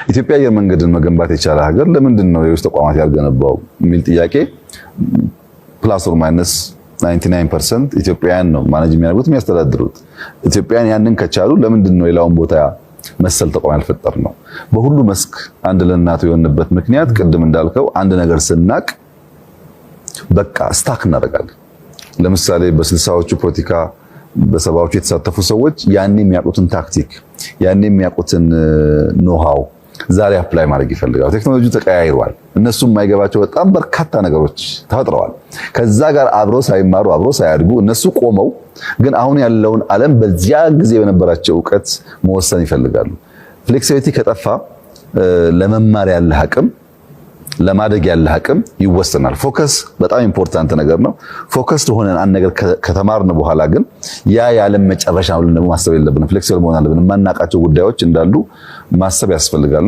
ኢትዮጵያ አየር መንገድን መገንባት የቻለ ሀገር ለምንድን ነው ሌሎች ተቋማት ያልገነባው የሚል ጥያቄ plus or minus 99% ኢትዮጵያውያን ነው manage የሚያደርጉት፣ የሚያስተዳድሩት። ኢትዮጵያውያን ያንን ከቻሉ ለምንድን ነው ሌላውን ቦታ መሰል ተቋም ያልፈጠርነው? በሁሉ መስክ አንድ ለእናቱ የሆንበት ምክንያት ቅድም እንዳልከው አንድ ነገር ስናቅ በቃ stuck እናደርጋለን። ለምሳሌ በ60ዎቹ ፖለቲካ፣ በ70ዎቹ የተሳተፉ ሰዎች ያኔ የሚያውቁትን ታክቲክ፣ ያኔ የሚያውቁትን know-how ዛሬ apply ማድረግ ይፈልጋሉ። ቴክኖሎጂ ተቀያይሯል። እነሱ የማይገባቸው በጣም በርካታ ነገሮች ተፈጥረዋል። ከዛ ጋር አብረው ሳይማሩ፣ አብረው ሳያድጉ እነሱ ቆመው ግን አሁን ያለውን ዓለም በዚያ ጊዜ በነበራቸው እውቀት መወሰን ይፈልጋሉ። Flexibility ከጠፋ ለመማር ያለህ አቅም፣ ለማደግ ያለህ አቅም ይወሰናል። Focus በጣም important ነገር ነው። Focus ሆነን አንድ ነገር ከተማርን በኋላ ግን ያ የዓለም መጨረሻ ነው ብለን ደግሞ ማሰብ የለብንም። Flexible መሆን አለብን። የማናውቃቸው ጉዳዮች እንዳሉ ማሰብ ያስፈልጋል።